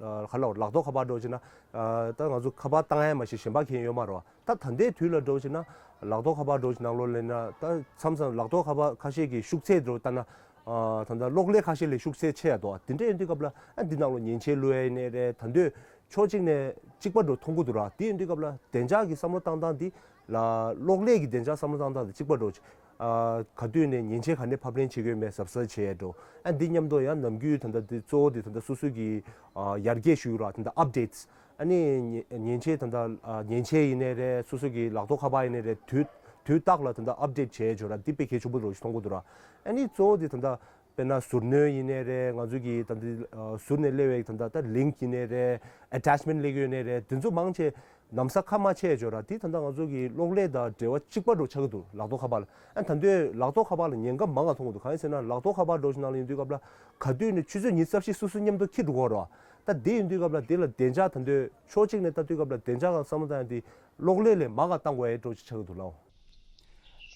ཨ་ག་ལབ་ལག་ཐོག་ཁ་པར་འདྲ་བོ་བྱས་ན་ཨ་ད་ང་ཚོ་ཁ་པར་བཏང་ཡ་མ་གཞི་གཞན་པ་གང་ཡང་ཡོད་མ་རེད་བ། ད་ད་ལྟའི་དུས་ལ་འདྲ་བོ་བྱས་ན་ལག་ཐོག་ཁ་པར་འདྲ་བོ་བྱས་ནང་ལོགས་ལ་ཡིན་ན་ད་མཚམས་མཚམས་ལག་ཐོག་ཁ་པར་ཁ་ཤས་ཀྱི་ཤུགས་ཚད་འདྲ་བོ་ལྟ་ན། ཨ་ད་ལྟ་གློག་ཀླད་ཁ་ཤས་ལས་ཤུགས་ཚད་ཆེ་ཡ་འདུག་དེ་འདྲ་ཡིན་དུས་སྐབས་ལ་ཨ་འདི་ནང་ལོགས་མཉེན་ཆས་བླུགས་ཡ་ཡིན་ནའི་རེད། ད་འདོད་ཕྱོགས་གཅིག་ནས་གཅིག་པ་འདྲ་བོ་མཐོང་གི་འདུག་ར། དེ་ཡིན་དུས་སྐབས་ལ་བདེ་འཇགས་ཀྱི་བསམ་བློ་བཏང་སྟངས་འདི་ལ་གློག་ཀླད་ཀྱི་བདེ་འཇགས་བསམ་བློ་བཏང་སྟངས་འདི་གཅིག་པ་འདྲ་བོ་ཅིག་ཨ་ག་དུས་ནས་མཉེན་ཆས་ག་ནས་ཕབ་ལེན་བྱེད་དགོས་མེད་གཟབ་གཟབ་བྱེད་ཡ་འདྲ་བོ། ཨ་འདི་མཉམ་དུ་ཡང་ནམ་རྒྱུན་ད་ལྟ་འདི་གཙོ་བོ་འདི་ད་ལྟ་སོ་སོ་གི་ཨ་ཡར་རྒྱས་ཞུ་ར་ད་ལྟ་ཨཔ་ཌེཊ་ཨ་ནི་མཉེན་མཉེན་ཆས་ད་ལྟ་ཨ་མཉེན་ཆས་ཡིན་ནའི་རེད། སོ་སོ་གི་ལག་ཐོག་ཁ་པར་ཡིན་ནའི་རེད། དུས་དུས་རྟག་ལ་ད་ལྟ་ཨཔ་ཌེཊ་བྱས་ཡོད་ར། འདི་དཔེ་གལ་ཆེན་པོ་འདྲ་བོ་ཞིག་མཐོང་གི་འདུག་ར། ཨ་ནི་གཙོ་བོ་འདི་ད་ལྟ་དཔེར་ན་ཟུར་སྣོན་ཡིན་ནའི་རེད། ང་ཚོ་གི་ད་ལྟ་ཨ་ཟུར་ནས་སླེབས་པའི་ད་ལྟ་ད་ལིང་ཀི་ཡིན་ནའི་རེད། ཨ་ཊེཆ་མེན་ཊི་སླེབས་ཡོད་ནའི་རེད། འདི་ཚོ་མང་ཆེ་ན་བཟའ་ཁ་མ་ཕྱེ་ཡོད་ར། འདི་ད་ལྟ་ང་ཚོ་གི་གློག་ཀླད་དང་འབྲེལ་བ་གཅིག་པ་འདྲ་བོ་ཆགས་ཀྱི་འདུག་ལག་ཐོག་ཁ་པར་ལ། ཨ་ད་དུང་ལག་ཐོག་ཁ་པར་ལ་ཉེན་ཁ་མང་ང་མཐོང་གི་འདུག་གང་ཡིན་ཟེར་ན་ལག་ཐོག་ཁ་པར་འདྲ་བོ་ཞིག་ནང་ལ་ཡིན་དུས་སྐབས་ལ་ག་དུས་ནས་ཆུ་ཚོད་ཉི་ཤུ་རྩ་བཞི་སོ་སོ་མཉམ་དུ་འཁྱེར་འགྲོ་གི་ར། ད་འདི་ཡིན་དུས་སྐབས་ལ་འདི་ལ་བདེ་འཇགས་ད་དུང་ཕྱོགས་གཅིག་ནས་ལྟ་དུས་སྐབས་ལ་བདེ་འཇགས་ལ་བསམ་བློ་བཏང་ཡ་འདི་གློག་ཀླད་ལས་མང་ང་བཏང་དགོས་ཡ་འདྲ་བོ་ཞིག་ཆགས་ཀྱི་འདུག་ལགས།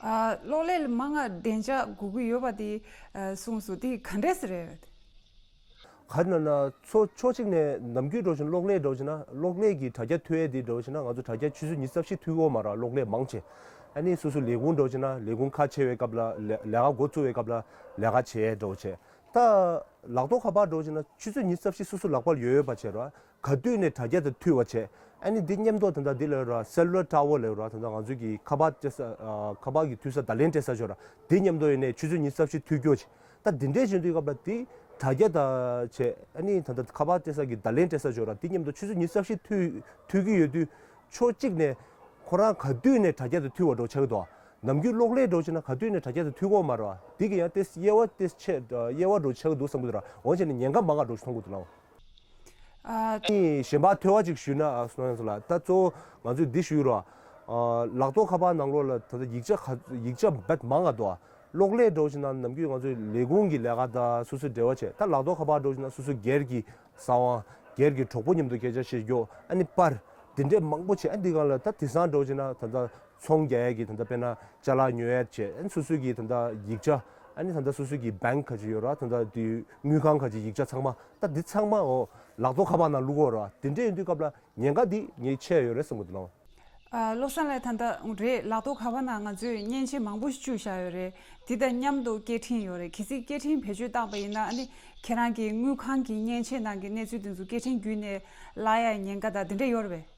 ཨ་གློག་ཀླད་ལས་མང་ང་བདེ་འཇགས་དགོས་ཀྱི་ཡོད་པ་དེ་ཨ་གསུངས་སོང་། དེ་ག་འདྲས་རེད། ག་རེ་ལབ་ན་ཚོ་ཕྱོགས་གཅིག་ནས་ནམ་རྒྱུན་འདྲ་བོ་ཞིག་གློག་ཀླད་འདྲ་བོ་ཞིག་ན་གློག་ཀླད་ཀྱི་དྲ་རྒྱ་མཐུད་ཡས་དེ་འདྲ་བོ་ཞིག་ན་ང་ཚོ་དྲ་རྒྱ་ཆུ་ཚོད་ཉི་ཤུ་རྩ་བཞི་མཐུད་ཀྱི་ཡོད་མ་རེད། གློག་ཀླད་མང་ཆེ། ཨ་ནི་སོ་སོ་ལས་ཁུངས་འདྲ་བོ་ཞིག་ན་ལས་ཁུངས་ཁ་ཕྱེ་བའི་སྐབས་ལ་ལས་ལས་ཀ་འགོ་བཙུགས་པའི་སྐབས་ལ་ལས་ཀ་བྱེད་ཡས་འདྲ་བོ་བྱས། ད་ལག་ཐོག་ཁ་པར་འདྲ་བོ་ཞིག་ན་ཆུ་ཚོད་ཉི་ཤུ་རྩ་བཞི་སོ་སོ་ལག་པར་ཡོད་ཡོད་པ་བྱས་ར། ག་དུས་ནས་དྲ་རྒྱ་དང་མཐུད་པ་བྱས། ཨ་ནི་འདི་མཉམ་དུ་ད་ལྟ་འདི་ལ་ར་སེ་ལུ་ལར་ཊ་ཝར་ལབ་ར། ད་ལྟ་ང་ཚོ་གི་ཁ་པར་སྤྲད་ས་ཨ་ཁ་པར་གྱི་མཐུད་ས་བརྡ་ལན་སྤྲད་ས་ཅིག་ཡོད་ར། འདི་མཉམ་དུ་ཡིན་ནའི་ཆུ་ཚོད་ཉི་ཤུ་རྩ་བཞི་མཐུད་རྒྱུ་བྱས། ད་འདི་འདྲས་བྱེད་དུས་སྐབས་ལ་འདི་དྲ་རྒྱ་དང་བྱས། ཨ་ནི་ད་ལྟ་ཁ་པར་སྤྲད་ས་གི་བརྡ་ལན་སྤྲད་ས་ཅིག་ཡོད་ར། འདི་མཉམ་དུ་ཆུ་ཚོད་ཉི་ཤུ་རྩ་བཞི་མཐུད་མཐུད་ཀྱི་ཡོད་དུས་ཕྱོགས་གཅིག་ནས་ཁོ་རང་ག་དུས་ནས་དྲ་རྒྱ་དང་མཐུད་པ་འདྲ་བོ་ཆགས་ཀྱི་འདུག་ནམ་རྒྱུན་གློག་ཀླད་འདྲ་བོ་བྱས་ན་ག་དུས་ནས་དྲ་རྒྱ་དང་མཐུད་ཀྱི་ཡོད་མ་རེད་བ། འདི་གི་ཡང་ཏོག་ཙམ་དབྱེ་བ་ཏོག་ཙམ་ཕྱེ་དབྱེ་བ་འདྲ་བོ་ཆགས་ཀྱི་འདུག་བསམ་གྱི་འདུག་ར། འོན་ཀྱང་ནི་ཉེན་ཁ་མང་ང་འདྲ་བོ་ཞིག་མཐོང་གི་འདུག་ལགས། ཨ་ནི་གཞན་པ་ཐོས་པ་ཅིག་ཞུས་ན་ཨ་སོང་ཡང་སོང་ལ་ད་གཙོ་བོ་ང་ཚོས་འདི་ཞུས་རོགས། ཨ་ལག་ཐོག་ཁ་པར་ནང་ལོགས་ལ་ད་ལྟ་ཡིག་ཆ་ག་ཡིག་ཆ་རྦད་མང་ང་འདུག་གློག་ཀླད་འདྲ་བོ་ཞིག་ན་ནམ་རྒྱུན་ང་ཚོས་ལས་ཁུངས་ཀྱི་ལས་ཀ་དང་སོ་སོའི་འབྲེལ་བ་བྱས། ད་ལག་ཐོག་ཁ་པར་འདྲ་བོ་ཞིག་ན་སོ་སོའི་སྒེར་གྱི་གསང་བ། སྒེར་གྱི་གྲོགས་པོ་མཉམ་དུ་སྐད་ཆ་བཤད་རྒྱུ། ཨ་ནི་པར། འདི་འདྲས་མང་པོ་བྱས། ཨ་འདི་སྒང་ལ་ད་དེང་སང་འདྲ་བོ་བྱས་ན་ད་ལྟ་ཚོང་རྒྱག་ཡས་ཀྱི་ད་ལྟ་དཔེར་ན་ཅ་ལག་ཉོ་ཡས་བྱས། ཨ་ནི་སོ་སོའི་གི་ད་ལྟ་ཡིག་ཆ། ཨ་ནི་ད་ལྟ་སོ་སོའི་གི་བེང་ཁ་ཅིག་ཡོད་ར། ད་ལྟ་དེ་དངུལ་ཁང་ཁ་ཅིག་ཡིག་ཆ་ཚང་མ་ད་འདི་ཚང་མ་འོ་ལག་ཐོག་ཁ་པར་ནང་བླུག་གོ་ར། དེ་འདྲས་ཡིན་དུས་སྐབས་ལ་ཉེན་ཁ་འདི་ངས་ཆེ་ཡོད་རེད་བསམ་གྱི་འདུག་ལགས། ཨ་བློ་བཟང་ལགས་ད་ལྟ་རེད། ལག་ཐོག་ཁ་པར་ནང་ང་ཚོས་མཉེན་ཆས་མང་པོ་ཞིག་བཅུག་བཞག་ཡོད་རེད། དེ་དང་མཉམ་དུ་སྐད་འཕྲིན་ཡོད་རེད། གལ་སྲིད་སྐད་འཕྲིན་བེད་སྤྱོད་བཏང་པ་ཡིན་ན་ཨ་ནི་ཁྱེད་རང་གི་དངུལ་ཁང་གི་མཉེན་ཆས་ནང་གི་གནས་ཚུལ་དེ་ཚོ་སྐད་འཕྲིན་བརྒྱུད་ནས་བརླག་ཡ་ཉེན་ཁ་དང་དེ་འདྲ་ཡོད་རེད་པས།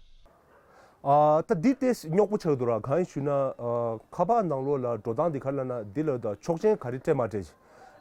ཨ་ད་འདི་ཏོག་ཙམ་རྙོག་པོ་ཆགས་འདུག་ར། གང་ཡིན་ཞུས་ན། ཨ་ཁ་པར་ནང་ལོགས་ལ་འགྲོ་སྟངས་འདི་ག་རེ་ལབ་ན། འདི་ལ་ད་ཆོག་མཆན་ག་རེ་སྤྲད་མ་སྤྲད་ཅིག་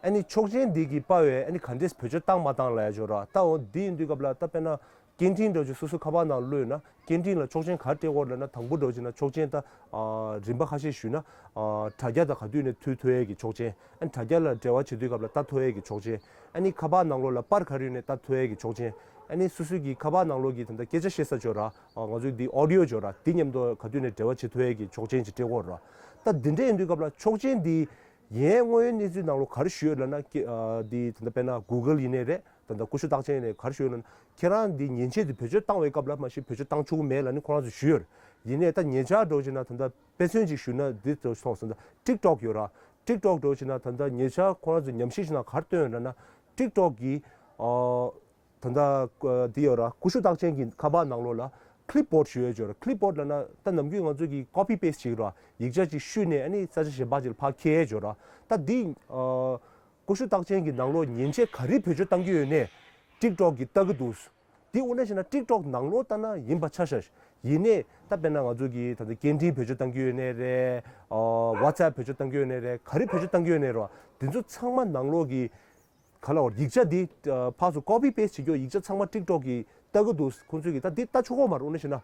ཨ་ནི་ཆོག་མཆན་འདི་གིས་དཔའ་བའི་ཨ་ནི་ག་འདྲས་བེད་སྤྱོད་བཏང་མ་བཏང་ལབ་ཡ་ཅིག་ཡོད་ར། ད་འོ་འདི་ཡིན་དུས་སྐབས་ལ་ད་དཔེར་ན་སྐད་འཕྲིན་འདྲ་ཅིག་སོ་སོ་ཁ་པར་ནང་བླུགས་ན། སྐད་འཕྲིན་ལ་ཆོག་མཆན་ག་རེ་སྤྲད་དགོས་ལབ་ན། དང་པོ་འདྲ་ཅིག་ན་ཆོག་མཆན་ད་ཨ་རིམ་པ་ཁ་ཤས་ཞུས་ན། ཨ་དྲ་རྒྱ་དང་ག་དུས་ནས་མཐུད་ཐུབ་ཡས་ཀྱི་ཆོག་མཆན། ཨ་ནི་དྲ་རྒྱ་ལ་འབྲེལ་བ་བྱེད་དུས་སྐབས་ལ་ལྟ་ཐུབ་ཡས་ཀྱི་ཆོག་མཆན། ཨ་ནི་ཁ་པར་ནང་ལོགས་ལ་པར་ག་རེ་ཡོད་ནས་ལྟ་ཐུབ་ཡས་ཀྱི་ཆོག་མཆན། ཨ་ནི་སོ་སོ་གི་ཁ་པར་ནང་ལོགས་ཀྱི་ད་ལྟ་སྐད་ཆ་བཤད་ས་ཅིག་ཡོད་ར། ཨ་ང་ཚོའི་འདི་ཨོ་ཌི་ཡོ་ཅིག་ཡོད་ར། འདི་མཉམ་དུ་ག་དུས་ནས་འབྲེལ་བ་བྱེད་ཐུབ་ཡས་ཀྱི་ཆོག་མཆན་ཅིག་སྤྲད་དགོས་ར། ད་འདི་འདྲས་ཡིན་དུས་སྐབས་ལ་ཆོག་མཆན་འདི་ཡའི་དངོས་ཡོད་གནས་ཚུལ་ནང་ལོགས་ག་རེ་ཞུས་ཡོད་ལབ་ན། ཀེ་ཨ་འདི་ད་ལྟ་དཔེར་ན་གུ་གལ་ཡིན་ནའི་རེད། ད་ལྟ་ཀུ་ཤུ་རྟགས་ཅན་ནས་ག་རེ་ཞུས་ཡོད་ལབ་ན། ཁྱེད་རང་འདི་མཉེན་ཆས་འདི་བེད་སྤྱོད་བཏང་བའི་སྐབས་ལ་མ་གཞི་བེད་སྤྱོད་བཏང་ཆོག་གི་མེད་ལབ་ནི་ཁོ་རང་ཚོས་ཞུས་ཡོད་རེད། ཡིན་ནའི་ད་ཉེ་ཆར་འདྲ་བོ་ཅིག་ན་ད་ལྟ་དཔེ་མཚོན་ཅིག་ཞུས་ན། འདི་ཚོ་སོང་ཙང་ད་ཊིག་ཊོག་ཡོད་ར། ཊིག་ཊོག་འདྲ་བོ་ཅིག་ན་ད་ལྟ་ཉེ་ཆར་ཁོ་རང་ཚོས་ཉམས་ཞིབ་ཞིག་ན་ག་རེ་བཏོན་ཡོད་ལབ་ན། ཊིག་ཊོག་གི་ཨ་ད་ལྟ་ཨ་འདི་ཡོད་ར། ཀུ་ཤུ་རྟགས་ཅན་གྱི་ཁ་པར་ནང་ལོགས་ལ་ཀི་ལིབ་བྷོཌ་ཞུ་ཡས་ཅིག་ཡོད་ར། ཀི་ལིབ་བྷོཌ་ལབ་ན་ད་ནམ་རྒྱུན་ང་ཚོ་གི་ཀོ་པི་པེ་སི་ཊི་བྱེད་ཀྱི་ར། ཡིག་ཆ་ཅིག་བཤུས་ནས་ཨ་ནི་ས་ཆ་གཞན་པ་ཅིག་ལ་ཕར་འཁྱེར་ཡས་ཅིག་ཡོད་ར། ད་འདི་ཨ་ཀུ་ཤུ་རྟགས་ཅན་གྱི་ནང་ལོགས་མཉེན་ཆས་ག་རེ་བེད་སྤྱོད་བཏང་གི་ཡོད་ནས་ཊིག་ཊོག་གིས་ལྟ་གི་འདུག་འདི་དངོས་གནས་བྱས་ན་ཊིག་ཊོག་ནང་ལོགས་ལྟ་ན་ཡིན་པ་ཆ་བཞག་ཡིན་ནའི་ད་དཔེར་ན་ང་ཚོ་གིས་ད་ལྟ་སྐད་འཕྲིན་བེད་སྤྱོད་བཏང་གི་ཡོད་ནའི་རེད། ཨ་ཝ་ཊི་སེབ་བེད་སྤྱོད་བཏང་གི་ཡོད་ནའི་རེད། ག་རེ་བེད་སྤྱོད་བཏང་གི་ཡོད་ནའི་རེད། འདི་ཚོ་ཚང་མ་ནང་ལོགས་ཀྱི་ག་ལབ་དགོས་རེད། ཡིག་ཆ་འདི་ཨ་ཕར་ཚུར་ཀོ་པི་པེ་སི་ཊི་བྱེད་རྒྱུ། ཡིག་ཆ་ཚང་མ་ཊིག་ཊོག་གིས་ལྟ་གི་འདུག་ཁོང་ཚོས་ཀྱིས་ད་འདི་ལྟ་ཆོག་གི་མ་རེད། དངོས་གནས་བྱས་ན།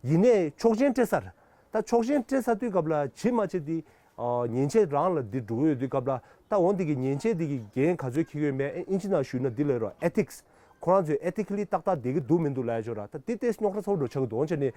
ཡིན་ནའི་ཆོག་མཆན་སྤྲད་ས་རེད། ད་ཆོག་མཆན་སྤྲད་ཚར་དུས་སྐབས་ལ་བྱེད་མ་བྱེད་འདི་ཨ་མཉེན་ཆས་རང་ལ་འདི་འགྲོ་གི་ཡོད་དུས་སྐབས་ལ། ད་འོ་འདི་གི་མཉེན་ཆས་འདི་གི་འགན་ག་ཚོད་འཁྱེར་གྱི་ཡོད་མེད། ཨིན་ཇི་ནང་ཞུས་ན་འདི་ལ་རོ། ཨེ་ཐིག་སི། ཁོ་རང་ཚོས་ཨེ་ཐིག་ལི་ཏག་ཏག་བསྡད་ཀྱི་འདུག་མི་འདུག་ལབ་ཡ་ཅིག་ཡོད་ར། ད་འདི་ཏོག་ཙམ་རྙོག་དྲ་ཚ་པོ་འདྲ་ཆགས་ཀྱི་འདུག་འོན་ཀྱང་ནི་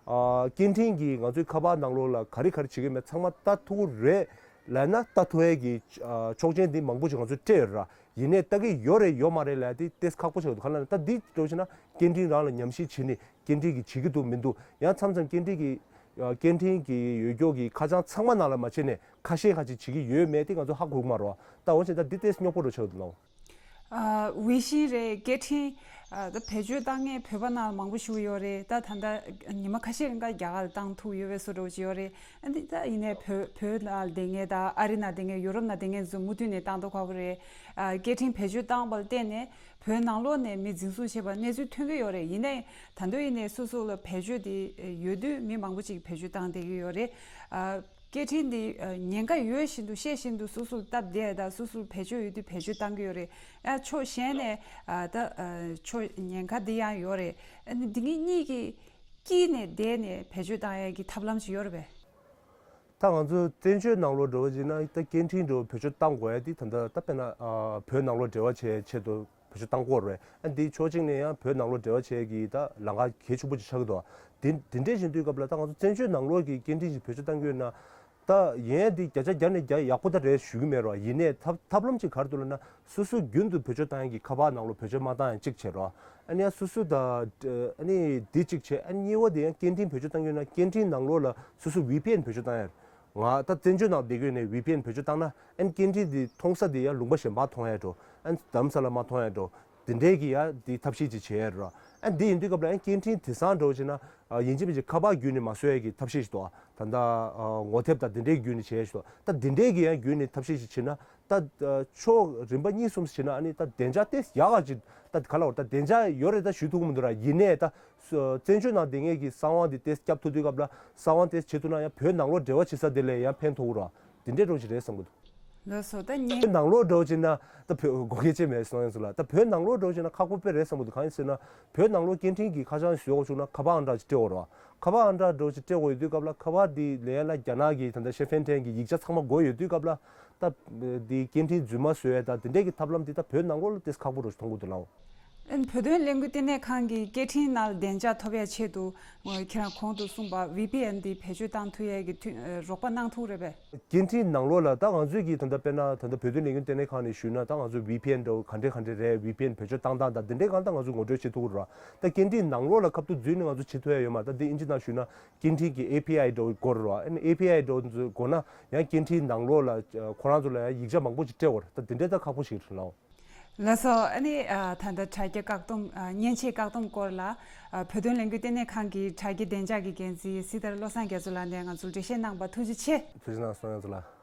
ཨ་སྐད་འཕྲིན་གྱིས་ང་ཚོའི་ཁ་པར་ནང་ལོགས་ལ་ག་རེ་ག་རེ་བྱེད་ཀྱི་ཡོད་མེད་ཚང་མ་ལྟ་ཐུབ་ཀྱི་རེད་ལབ་ན། ལྟ་ཐུབ་ཡས་ཀྱི་ཨ་ཆོག་མཆན་འདི་མང་པོ་ཞིག་ང་ཚོས་སྤྲད་ཡོད་ར། ཡིན་ནའི་ལྟ་གི་ཡོད་རེད་ཡོད་མ་རེད་ལབ་ཡ་དེ་ཏོག་ཙམ་ཁག་པོ་ཆགས་འདུག་ག་ལབ་ན་ད་འདི་འདྲ་བྱས་ན་སྐད་འཕྲིན་རང་ལ་ཉམས་ཞིབ་བྱེད་ནས་སྐད་འཕྲིན་གྱིས་བྱེད་ཀྱི་འདུག་མི་འདུག་ཡང་མཚམས་མཚམས་སྐད་འཕྲིན་གྱི་ཨ་སྐད་འཕྲིན་གྱི་ཡོད་རྒྱུ་གི་ཁ་བྱང་ཚང་མ་ནང་ལ་མ་བྱས་ནས་ཁ་ཤས་ཁ་ཅིག་བྱེད་ཀྱི་ཡོད་མེད་དེ་ང་ཚོ་ཧ་གོ་གི་མ་རེད་བ། ད་འོན་ཀྱང་ད་འདི་ཏོག་ཙམ་རྙོག་པོ་འདྲ་ཆགས་འདུག་ལགས། ཨ་ཝེ་ཤིན་རེད། སྐད་འཕྲིན་ཨ་ད་བེད་སྤྱོད་བཏང་མཁན་བོད་པ་ནང་ལ་མང་པོ་ཞིག་ཡོད་རེད། ད་ད་ལྟ་ཉི་མ་ཁ་ཤས་རིང་ག་རྒྱ་གར་ལ་བཏང་ཐུབ་ཡོད་པའི་བཟོ་འདྲ་ཅིག་ཡོད་རེད། ཨ་འདི་ད་ཡིན་ནའི་བོད་བོད་ནང་ལ་བསྡད་མཁན་དང་ཨ་རི་ནང་བསྡད་མཁན་ཡུ་རོབ་ནང་བསྡད་མཁན་ཚོ་མུ་མཐུད་ནས་བཏང་མདོག་ཁ་པོ་རེད། ཨ་སྐད་འཕྲིན་བེད་སྤྱོད་བཏང་བ་ལ་བརྟེན་ནས་བོད་ནང་ལོགས་ནས་མི་འཛིན་བཟུང་བྱས་པ་གནས་ཚུལ་ཐོན་གྱི་ཡོད་རེད། ཡིན་ནའི་ད་དུང་ཡིན་ནའི་སོ་སོ་ལ་བེད་སྤྱོད་དེ་ཡོད་དུས་མི་མང་པོ་ཅིག་བེད་སྤྱོད་བཏང་བསྡད་ཀྱི་ཡོད་རེད། ཨ་སྐད་འཕྲིན་འདི་ཨ་ཉེན་ཁ་ཡོད་བཞིན་དུ་ཤེས་བཞིན་དུ་སོ་སོར་སྟབས་བདེ་དང་སོ་སོར་བེད་སྤྱོད་ཡོད་དུས་བེད་སྤྱོད་བཏང་གི་ཡོད་རེད། ཨ་ཕྱོགས་གཞན་ནས་ཨ་ད་ཨ་ཕྱོགས་ཉེན་ཁ་འདི་ཡང་ཡོད་རེད། ཨ་ནི་འདི་གཉིས་གཉིས་ཀྱི་དཀྱིལ་ནས་བསྡད་ནས་བེད་སྤྱོད་བཏང་ཡས་ཀྱི་ཐབས་ལམ་ཅིག་ཡོད་རེད་པས། ད་ང་ཚོ་བཙན་བྱོལ་ནང་ལོགས་འགྲོ་བ་ཅིག་ན་ད་སྐད་འཕྲིན་འགྲོ་བེད་སྤྱོད་བཏང་དགོས་ཡ་འདི་ད་ལྟ་ད་དཔེར་ན་ཨ་བོད་ནང་ལོགས་འབྲེལ་བ་བྱེད་ཆེད་དུ། བེད་སྤྱོད་བཏང་དགོས་རེད། ཨ་འདི་ཕྱོགས་གཅིག་ནས་ཡང་བོད་ནང་ལོགས་འབྲེལ་བ་བྱེད་ཀྱི་ད་ལམ་ཁ་གལ་ཆེན་པོ་ཅིག་ཆགས་ཀྱི་འདུག་དེ་དེ་འདྲས་བཞིན་དུས་སྐབས་ལ་ད་ང་ཚོ་བཙན་བྱོལ་ནང་ལོགས་ཀྱི་སྐད་འཕྲིན་ཞིག་བེད་སྤྱོད་བཏང་གི་ཡོད་ན། ད་ཡན་འདི་བརྒྱ་ཆ་བརྒྱ་ནས་བརྒྱ་ཡག་པོ་ད་རེད་ཞུ་གི་མེད་རོགས། ཡིན་ནའི་ཐབས་ཐབས་ལམ་ཅིག་ག་རེ་འདུག་ལབ་ན། སོ་སོ་རྒྱུན་དུ་བེད་སྤྱོད་བཏང་ཡག་གི་ཁ་པར་ནང་ལོགས་བེད་སྤྱོད་མ་བཏང་ཡག་གཅིག་བྱས་རོགས། ཨ་ནི་ཡང་སོ་སོ་ད་ཨ་ནི་འདི་གཅིག་བྱས། ཨ་ནི་གཉིས་པ་དེ་ཡང་སྐད་འཕྲིན་བེད་སྤྱོད་བཏང་གི་ཡོད་ན་སྐད་འཕྲིན་ནང་ལོགས་ལ་སོ་སོ་ཝི་པི་ཨེན་བེད་སྤྱོད་བཏང་ཡག་ང་ད་བཙན་བྱོལ་ནང་བསྡད་ཀྱི་ཡོད་ནའི་ཝི་པི་ཨེན་བེད་སྤྱོད་བཏང་ན་ཨན་སྐད་འཕྲིན་འདི་མཐོང་ས་འདི་ཡང་ལུང་པ་གཞན་པ་མཐོང་ཡ་འགྲོ། ཨན་རྡ་རམ་ས་ལ་མ་མཐོང་ཡ་འགྲོ། འདི་འདྲའི་གི་ཡ་འདི་ཐབས་ཤེས་ཅིག་བྱེད་ཡ་རོ། ཨན་འདི་ཡིན་དུས་སྐབས་ལ་ཨན་སྐད་འཕྲིན་དེང་སང་འགྲོ་བྱས་ན་ཡིན་གཅིག་མིན་གཅིག་ཁ་པར་བརྒྱུད་ནས་མ་བཟོ་ཡ་གི་ཐབས་ཤེས་ཤིག་འདུག་ད་ལྟ་ངོ་དེབ་དང་འདི་འདྲའི་བརྒྱུད་ནས་བྱེད་ཡ་ཞིག་འདུག་ད་འདི་འདྲའི་གི་ཡང་བརྒྱུད་ནས་ཐབས་ཤེས་ཅིག་བྱེད་ན། ད་ཕྱོགས་རིམ་པ་གཉིས་གསུམ་བྱས་ན་ཨ་ནི་ད་བདེ་འཇགས་ཏེ་ཡག་ག་ཅིག་ད་ག་ལ་བར་ད་བདེ་འཇགས་ཡོད་རེད་ད་ཞུ་ཐུབ་ཀྱི་མི་འདུག་ར། ཡིན་ནའི་ད་བཙན་བྱོལ་ནང་བསྡད་མཁན་གྱི་གསང་བ་འདི་ཏེ་སྐྱབས་ཐུབ་དུས་སྐབས་ལ་གསང་བ་ཏེ་བྱེད་ཐུབ་ན་ཡང་བོད་ནང་ལོགས་འབྲེལ་བ་བྱེད་ས་དེ་ལས་ཡང་ཕན་ཐོགས་ཀྱི་ར། དེ་འདྲའི་རོགས་ཅིག་རེད་བསམ་གྱི་འདུག་ལགས་སོ། ད་ཉེ་བོད་ནང་ལོགས་འགྲོ་བྱེད་ན་ད་བོད་དགོས་གལ་ཆེ་མེད་སོང་ཡང་ཚོ་ལ། ད་བོད་ནང་ལོགས་འགྲོ་བྱེད་ན་ཁག་པོ་དཔེ་རེད་བསམ་གྱི་འདུག་གང་ཡིན་ཟེར་ན་བོད་ནང་ལོགས་སྐད་འཕྲིན་གྱི་ཁ་བྱང་བཟོས་དགོས་བྱུང་ན་ཁ་པར་ཨང་གྲངས་ཅིག་སྤྲད་དགོས་ར། ཁ་པར་ཨང་གྲངས་འགྲོ་ཅིག་སྤྲད་དགོས་ཡོད་དུས་སྐབས་ལ་ཁ་པར་འདི་ལེན་ཡ་ལ་རྒྱ་ནག་གི་ད་ལྟ་ཤེ་ཧྥེན་ཁྲེན་གྱི་ཡིག་ཆ་ཚང་མ་དགོས་ཡོད་དུས་སྐབས་ལ། ད་འདི་སྐད་འཕྲིན་རྫུན་མ་བཟོ་ཡ་ད་དེ་འདྲས་ཀྱི་ཐབས་ལམ་འདི་ད་བོད་ནང་ལོགས་ལ་ཏེ་ཁག་པོ་རུ་མཐོང་གི་འདུག་ལགས། ཨན་བོད་དོན་ལས་འགུལ་ལྟེ་གནས་ཁང་གིས་སྐད་འཕྲིན་ནང་བདེ་འཇགས་ཐོབ་ཡ་ཆེད་དུ་ཁྱེད་རང་གོང་དུ་གསུངས་པ་ཝི་པི་ཨེན་འདི་བེད་སྤྱོད་བཏང་ཐུབ་ཡ་གི་མཐུན་རོགས་པ་གནང་ཐུབ་རེད་པས། སྐད་འཕྲིན་ནང་ལོགས་ལ་ད་ང་ཚོས་ཀྱིས་ད་ལྟ་དཔེར་ན་ད་ལྟ་བོད་དོན་ལས་འགུལ་ལྟེ་གནས་ཁང་ནས་ཞུས་ན་ད་ང་ཚོ་ཝི་པི་ཨེན་འདྲ་བོ་ག་འདྲས་ག་འདྲས་རེད། ཝི་པི་ཨེན་བེད་སྤྱོད་བཏང་སྟངས་དང་དེ་འདྲས་གང་ལྟར་ང་ཚོས་ངོ་སྤྲོད་བྱེད་ཐུབ་ཀྱི་རེད་བ། ད་སྐད་འཕྲིན་ནང་ལོགས་ལ་ཁ་ཐུག་འཛུལ་ནས་ང་ཚོ་བྱེད་ཐུབ་ཡ་ཡོད་མ་རེད། ད་འདི་ཨིན་ཇི་ནང་ཞུས་ན་སྐད་འཕྲིན་གྱི་ཨེ་པི་ཨའི་འདྲ་བོ་དགོས་རེད་བ། ཨ་ནི་ཨེ་པི་ཨའི་འདྲ་བོ་དགོས་ན་ཡང་སྐད་འཕྲིན་ནང་ལོགས་ལ་ཁོ་རང་ཚོ་ལ་ཡང་ཡིག་ཆ་མང་པོ་ཅིག་སྤྲད་དགོས་རེད། ད་འདི་འདྲས་ད་ཁག་པོ་ཞིག་རེད་ལགས། ལགས་སོ། ཨ་ནི་ཨ་ད་ལྟ་དྲ་རྒྱ་བཀག་སྡོམ་ཨ་མཉེན་ཆས་བཀག་སྡོམ་སྐོར་ལ་ཨ་བོད་དོན་ལས་འགུལ་ལྟེ་གནས་ཁང་གི་དྲ་རྒྱའི་བདེ་འཇགས་ཀྱི་འགན་འཛིན་སྲི་ཐར་བློ་བཟང་རྒྱ་མཚོ་ལགས་ནས་ང་ཚོར་འགྲེལ་བཤད་གནང་བར་ཐུགས་རྗེ་ཆེ། ཐུགས་རྗེ་གནང་སོང་ཡང་ཚོ་ལགས།